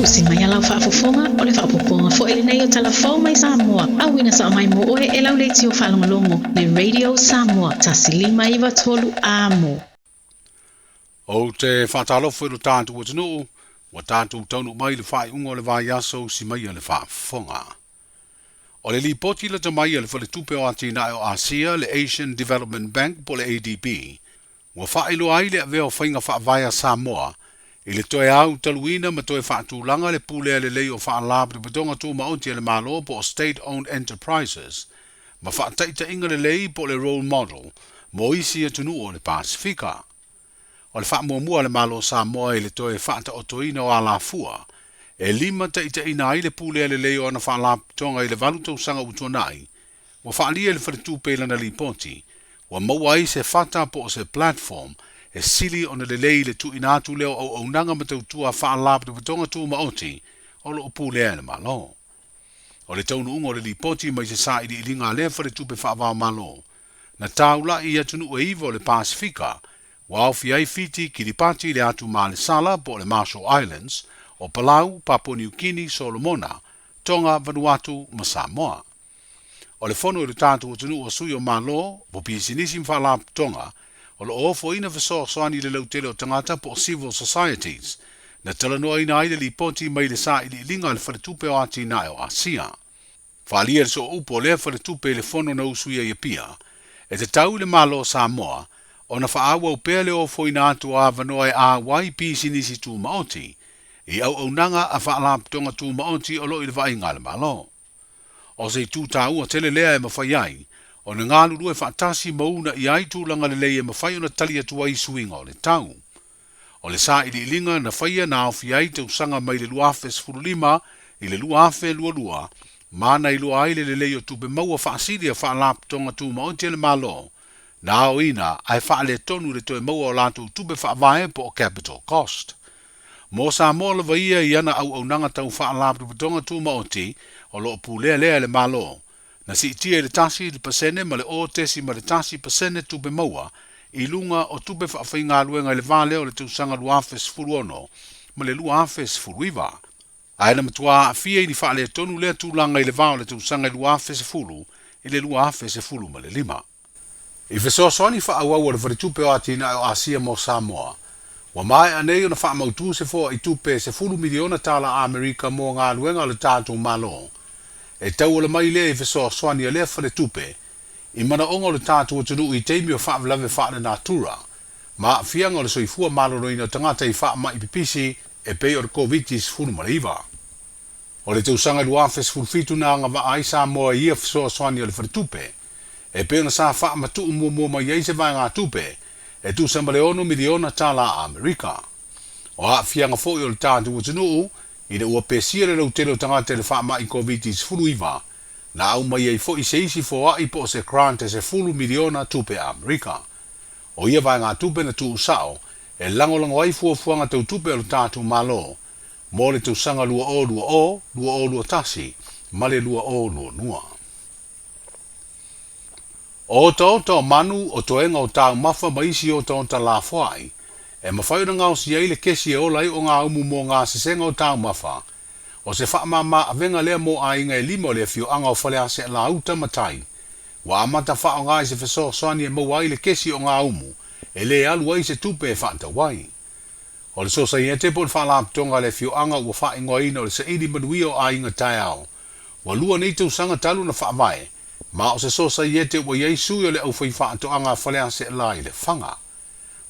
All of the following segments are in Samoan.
Usi mai a lau faafofoga, o le faaopoopoga foi lenei o Tala Fou mai Samoa, auina sao mai mo oe e lau leitio faalogologo, le Radio Samoa 1593 Amo. Ou te faatalofa i lo tatou atunuu, ua tatou taunuu mai i le faaiuga o le vaiaso usi mai a le faafofoga. O le lipoti lata mai a le Faletupe o Atinae o Asia, le Asian Development Bank po o le ADB, Ua faailoa ai le avea o faiga faavae a Samoa i le toe autaluina ma toe faatulaga le pulea lelei o Faalapotopotoga Tumaoti a le Malo po o State Owned Enterprises ma faataitaiga lelei po o le role model mo isi atunuu o le Pasefika. O le faamuamua a le Malo o Samoa i le toe faataotoina o alafua e limataitaiina ai le pulea lelei o ana faalapotopotoga i le valu tausaga ua tuanai, Ua faaalia e le Faletupe i lana lipoti, ua maua ai se fata po o se platform e sili ona lelei i le tuuina atu lea o auaunaga ma tautua faalapotopotoga tumaoti o lo o pulea e le Malo. O le taunuuga o le lipoti mai se sailiiliga a lea Faletupe faava-o-Malo, na taula'i i atunuu e iva o le Pasefika, ua aofia ai Fiti, Kiripati, le Atu Malesala po o le Marshall Islands, o Palau, Papua Niu Kini, Solomona, Tonga, Vanuatu ma Samoa. O le fono i lo tatou atunuu o sui o Malo, o pisinisi ma faalapotopotoga, o lo o ofoina fesoasoani i le lautele o tagata po o civil societies, na talanoaina ai le lipoti mai le sailiiliga a le Faletupe o Atinae o Asia. Faaalia le sooupu o lea faletupe i le fono na usuia i Apia, e tatau i le Malo o Samoa ona faaauau pea le ofoina atu o avanoa e auai pisinisi tumaoti i auaunaga a faalapotopotoga tumaoti o lo o i le vaaiga a le Malo. O se itu taua tele lea e mafai ai ona galulue faatasi ma uuna i ai tulaga lelei e mafai ona tali atu ai i suiga o le tau. O le sailiiliga na faia na aofia ai tausaga mai le 2015 i le 2022 ma na iloa ai le lelei o tupe maua faasili a Faalapotopotoga Tumaoti a le Malo na aoina ae faaletonu le toe maua o latou tupe faavae po o capital cost. Mo Samoa lava ia i ana auaunaga tau faalapotopotoga tumaoti o lo o pulea lea e le Malo, na siitia i le 1% ma le 0.1% tupe maua i luga o tupe faafaigaluega i le va lea o le tausaga 2016 ma le 2019. Ae na matua aafia i ni faaletonu lea tulaga i le va o le tausaga 2010 i le 2015. I fesoasoani faaauau a le Faletupe o Atinae o Asia mo Samoa, ua maea nei ona faamautu se foai tupe $10 miliona tala Amerika mo galuega a le tatou Malo. E tauala mai lea i fesoasoani a lea faletupe i manaoga o le tatou atunuu i taimi o faalavelave faalenatura ma aafiaga o le soifua maloloina o tagata i faamai pipisi e pei o le Koviti-19. O le tausaga 2017 na agavaa ai Samoa i ia fesoasoani a le faletupe, e pei ona sa faamatuu muamua mai ai se vaegatupe e tusa ma le $6 miliona tala Amerika. O aafiaga foi o le tatou atunuu ina ua pesia le lautele o tagata i le faamai Koviti-19, na aumai ai foi se isi foai po o se grant e $10 miliona tupe Amerika. O ia vaegatupe na tuusao e lagolago ai fuafuaga tau tupe a lo tatou Malo mo le tausaga 2020, 2021 ma le 2022. O otaota o manu, o toega o taumafa ma isi otaota lafoai, e mafai ona gaosia ai le kesi e ola ai ogaumu mo gasesega o taumafa. O se faamama avega lea mo aiga e lima o le afioaga o Faleaseela-uta ma Tai. Ua amata faaaoga i se fesoasoani e maua ai le kesi ogaumu e lē alu ai se tupe e faatau ai. O le Sosaiete po o le Faalapotopotoga a le Afioaga ua faaigoaina o le Saili Manuia o Aiga Taeao, ua lua nei tausaga talu ona faavae, ma o se Sosaiete ua i ai sui o le aufaifaatoaga a Faleaseela i Lefaga.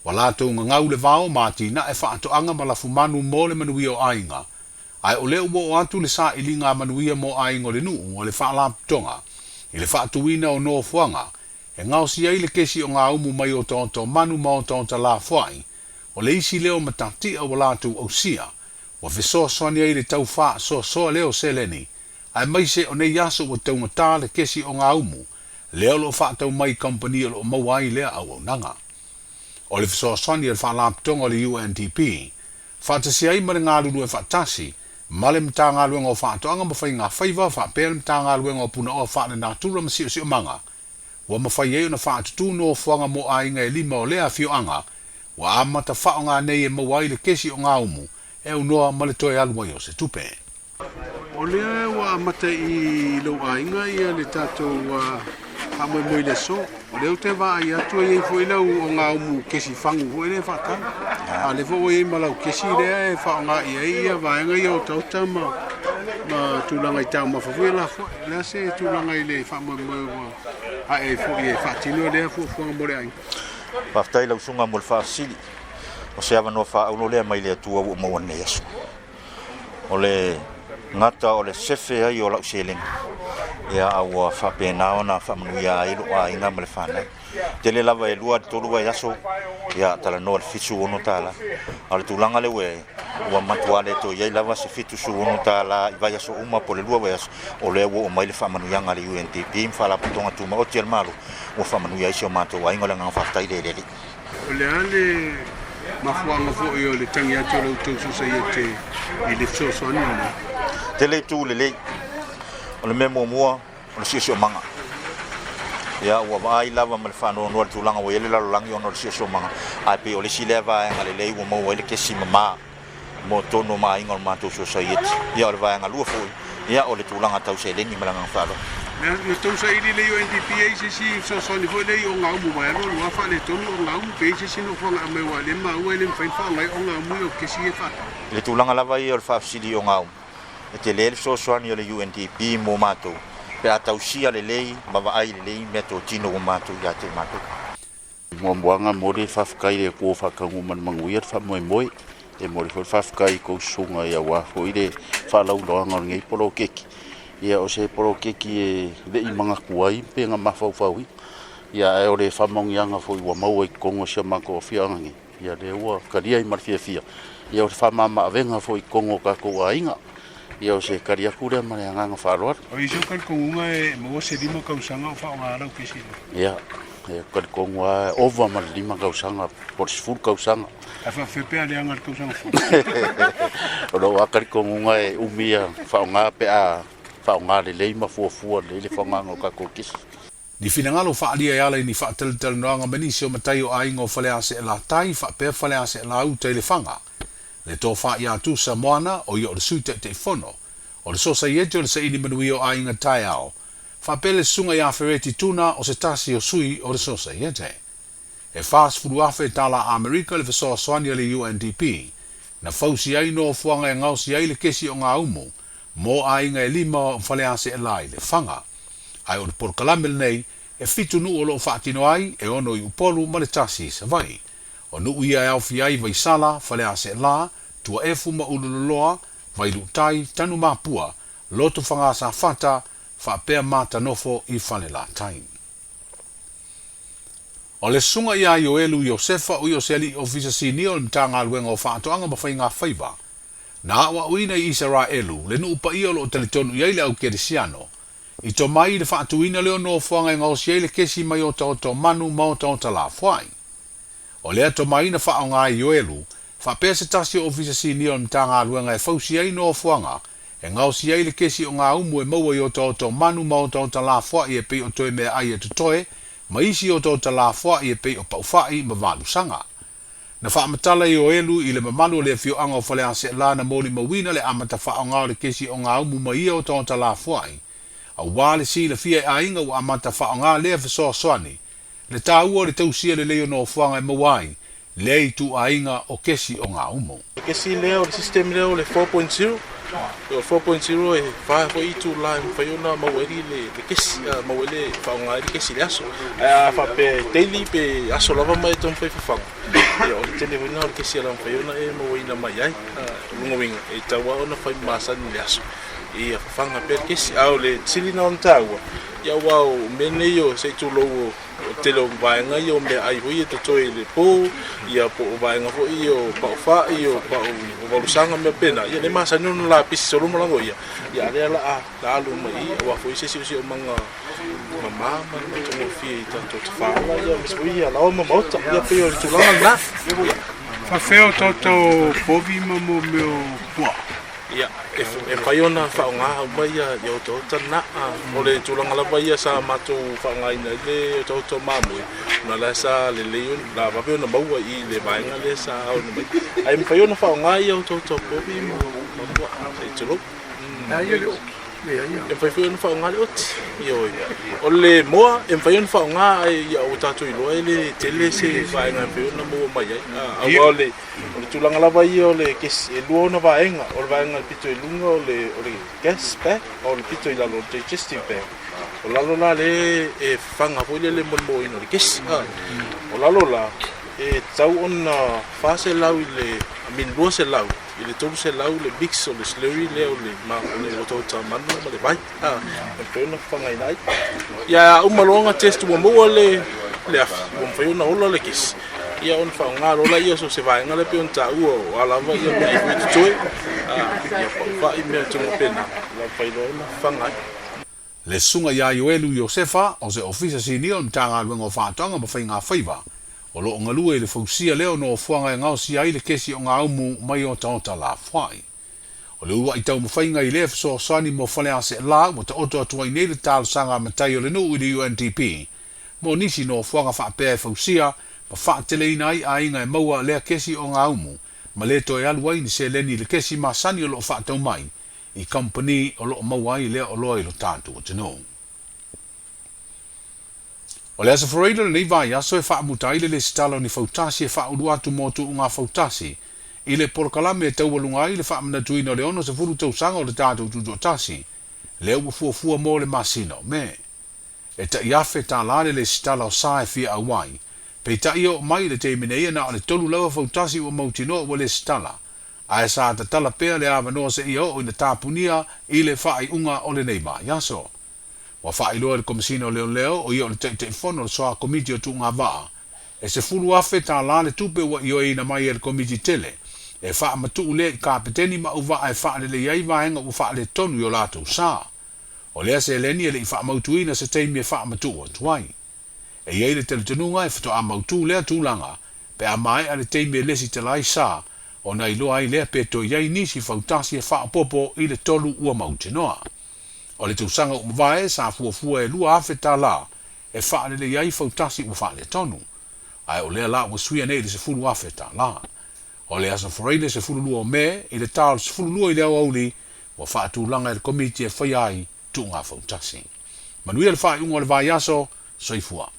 Ua latou gagau le vao ma atinae faatoaga ma lafumanu mo le manuia o aiga, ae o lea ua oo atu le sailiga a manuia mo aiga o le nuu a le Faalapotopotoga i le faatuina o nofoaga e gaosia ai le kesi ogaumu mai otaota o manu ma otaota lafoai. O le isi lea o matatia ua latou ausia, ua fesoasoani ai i le tau faasoasoa lea o seleni, aemaise o nei aso ua taugata le kesi ogaumu, lea o lo o faatau mai i kamupani o lo o maua ai lea auaunaga. O le fesoasoani a le Faalapotopotoga o le UNDP, faatasi ai ma le galulue faatasi ma le Matagaluega o Faatoaga ma Faiga Faiva faapea le Matagaluega o Punaoa Faalenatura ma Siosiomaga, ua mafai ai ona faatutū nofoaga mo aiga e lima o lea afioaga, ua amata faaaoga nei e maua ai le kesi ogaumu e aunoa ma le toe alu ai o se tupe. O lea ua amata i lou aiga ia le tatou faamoemoe i le aso. O lea ou te vaai atu e i ai foi lau ogaumu kesi fagu foi lea e faatau. A o lea foi ua i ai ma lau kesi lea e faaaoga i ai ia vaega ia o otaota ma ma tulaga i taumafa foi e lafoai. O le a se tulaga i le faamoemoe ua ae ai foi e faatino lea fuafuaga mo le aiga? Faafetai i lau susuga mo le faafesili. O se avanoa faaauro lea mai le Atua ua ou maua nei aso. O le gata o le sefe ai o lau seleni, ia a ua faapena ona faamanuia ai lou aiga ma le fanau. Tele lava e lua i le tolu vaiaso, ia talanoa i le $76. A o le tulaga lea ua i ai, ua matua le toe i ai lava se $76 i vaiaso uma po o le lua vaiaso, o lea ua oo mai le faamanuiaga a le UNDP ma Faalapotopotoga Tumaoti a le Malo, ua faamanuia ai si o matou aiga. O le agaga faafetai lea i le Alii. O le a le mafuaaga foi o le tagi atu o la outou sosaiete i le fesoasoani lenei? Tele itu lelei. O le mea muamua, o le siosiomaga. Ia, ua vaai lava ma le faanoanoa i le tulaga ua i ai le lalolagi ona o le siosiomaga, ae pei o le isi lea vaega lelei ua maua ai le kesi mama mo totonu o ma aiga o le matou sosaiete. Ia, o le vaega lua foi, ia, o le tulaga tau seleni ma le agaga faaaloalo. Na tou saili le UNDP ai se isi fesoasoani foi lea i ogaumu mai alu alu lava faaletonu ogaumu pe i ai se isi nofoaga e aumai aua o lea e maua e le mafai ona faaaoga ai ogaumu ia o kesi ia e faatau. I le tulaga lava ia o le faafesili i ogaumu, e tele le fesoasoani a le UNDP mo matou pe a tausia lelei ma vaai lelei meatotino ua matou ia te matou. Muamuaga momoli le faafetai i le Atua ua faataunuu ma le manuia le faamoemoe. E momoli foi le faafetai i tou susuga aua foi le faalauiloaga o lenei poloketi. Ia o se poloketi e le i manatu ai pe na mafaufauina. Ia ae o le faamaoniaga foi ua maua i totonu o si o matou afioaga nei, ia lea ua talia ai ma le fiafia. Ia o le faamama-avega foi i totonu o tatou aiga. Ia o se tali atu lea ma le agaga faaaloalo. O i sou talitonuga e maua se 5 tausaga o faaaoga lau kesi lea? Ia, e talitonu lava e ova ma le 5 tausaga po o le 10 tausaga. Ae faafefea pe a leaga i le tausaga fou? O lou lava talitonuga e umi ia faaaoga pe a faaaoga lelei ma fuafua lelei le faaaogaina o tatou kesi. Ni finagalo faaalia e ala i ni faatalatalanoaga ma nisi o matai o aiga o Faleaseela-tai faapea Faleaseela-uta i Lefaga. Le tofa ia Tusa Moana, o ia o le Sui Taitaifono o le Sosaiete o le Saili Manuia o Aiga Taeao, faapea le Susuga ia Fereti Tuna o se tasi o sui o le Sosaiete. E 40,000 tala Amerika le fesoasoani a le UNDP na fausi ai nofoaga e gaosi ai le kesi ogaumu mo aiga e lima o Faleaseela i Lefaga. Ae o le polokalame lenei e fitu nuu o lo o faatino ai, e ono i Upolu ma le tasi i Savaii. O nuu ia e aofia ai Vaisala, Faleaseela, Tuaefu ma Ululoloa, Vailuutai, Tanumapua, Lotofaga Safata, faapea Matanofo i Falelatai. O le susuga ia Ioelu Iosefa o ia o se alii ofisa sinia o le Matagaluega o Faatoaga ma Faiga Faiva, na aoaoina i Isaraelu, le nuu paia o lo o talitonu i ai le au Kerisiano, i tomai i le faatuina lea o nofoaga e gaosi ai le kesi mai otaota o manu ma otaota lafoai. O lea tomai na faaaoga ai Ioelu, faapea se tasi o ofisa sinia o le Matagaluega e fausi ai nofoaga e gaosi ai le kesi ogaumu e maua i otaota o manu ma otaota lafoai e pei o toe meaai e totoe ma isi otaota lafoai e pei o paufa'i ma valusaga. Na faamatala Ioelu i le mamalu o le afioaga o Faleaseela na molimauina le amata faaaoga o le kesi ogaumu ma ia otaota lafoai, auā le silafia e aiga ua amata faaaoga lea fesoasoani le taua o le tausia lelei o nofoaga e maua ai lea ituaiga o kesi ogaumu. O le kesi lea, o le system lea o le 4.0. O le 4.0 e fa foi itula e mafai ona maua ai le kesi, maua ai le faaaoga ai le kesi i le aso. Ae a faapea e daily pe aso lava ma e taumafai fafaga, ia o le tele foi lena o le kesi e ala mafai ona e mauaina mai ai. O lona uiga, e tatau lava ona fai masani i le aso ia fafaga pea le kesi. A o le sili lena ona taua, ia aua o mea nei o se i tulou o O le tele o vaega ia o meaai foi ia e totoe i le po, ia po o vaega foi ia o paufai, o pau o valusaga ma mea faapena, ia lea e masani ona lapisi solo ma lago ia, ia a o lea o le a alu uma i i aua foi se siosiomaga mama ma le matagofie i tatou tafaala, ia aemaise foi ia laoa ma maota, ia pei o le tulaga lena. Faafefea o tatou povi ma mo mea o puaa? Ia, e mafai ona faaaoga uma ia otaota na. O le tulaga lava ia sa matou faaaogaina ai le otaota o mamoe, ona la sa lelei la vave ona maua i le vaega lea sa aoina mai. Ae mafai ona faaaoga ia otaota o povi ma puaa, se i tulou. E mafai foi ona faaaoga le oti. Ioe. O le moa e mafai ona faaaoga ae ia ua tatou iloa e le tele se vaega e mafai ona maua mai ai. Aua o le O le tulaga lava ia o le kesi, e lua ona vaega, o le vaega i le pito i luga o le, o le gas bag, o le pito i lalo o le digestive bag. O lalo la le e fafaga foi lele mo le mōina o le kesi. O lalo la, e tatau ona 400 i le, I mean 200 i le 300 le mix o le slurry lea o le, ma, o le otaota manu ma le vai. E mafai ona fafagaina ai. Ia a uma loa ona test ua maua le, le afi, ua mafai ona ola le kesi. Ia ona faaaoga loa lea o se vaega lea pei ona taua o a lava ia mea ai foi totoe, ia paufai mea tonu faapena, ua mafai loa ona fafaga ai. Le Susuga ia Ioelu Iosefa, o se Ofisa Sinia o le Matagaluega o Faatoaga ma Faiga Faiva, o lo o galue i le fausia lea o nofoaga e gaosia ai le kesi o gaumu mai otaota lafoai. O le uluai taumafaiga i lea fesoasoani mo Faleaseela ua taoto atu ai nei le talosaga a matai o le nuu i le UNDP mo nisi nofoaga faapea e fausia ma faateleina ai aiga e maua lea kesi o gaumu ma le toe alu ai ni seleni i le kesi masani o lo o faatau mai i kamupani o lo o maua ai lea oloa i lo tatou atunuu. O le Aso Faraile o lenei vaiaso e faamuta ai le lesitala o ni fautasi e faaulu atu mo tuuga fautasi i le polokalame e taualuga ai le faamanatuina o le 60 tausaga o le tatou Tutoatasi, lea ua fuafua mo le masina o Me. E tai $1,000 le lesitala o sa e fia auai, peitai e oo mai i le taimi nei e na o le tolu lava fautasi ua mautinoa ua lesitala, ae sa tatala pea le avanoa seia oo ina tapunia i le faaiuga o lenei vaiaso. Ua faailoa e le Komesina o Leoleo, o ia o le Taitaifono o le Soa Komiti o Tuugavaa, e $10,000 le tupe ua ioeina mai e le Komiti tele e faamatuu lea i kapeteni ma auvaa e faalelei ai vaega ua faaletonu i o latou sa. O lea seleni e le i faamautuina se taimi e faamatuu atu ai. E i ai le talitonuga e faatoa mautu lea tulaga pe a maea le taimi e lesitala ai sa, ona iloa ai lea pe toe i ai nisi fautasi e faaopoopo i le tolu ua mautinoa. O le tausaga ua mavae sa fuafua e $2,000 e faalelei ai fautasi ua faaletonu, ae o lea la ua suia nei i le $10,000. O le Aso Faraile 12 o Me i le ta o le 12 i le aoauli ua faatulaga e le Komiti e faia ai tuuga fautasi. Manuia le faaiuga o le vaiaso. Soifua.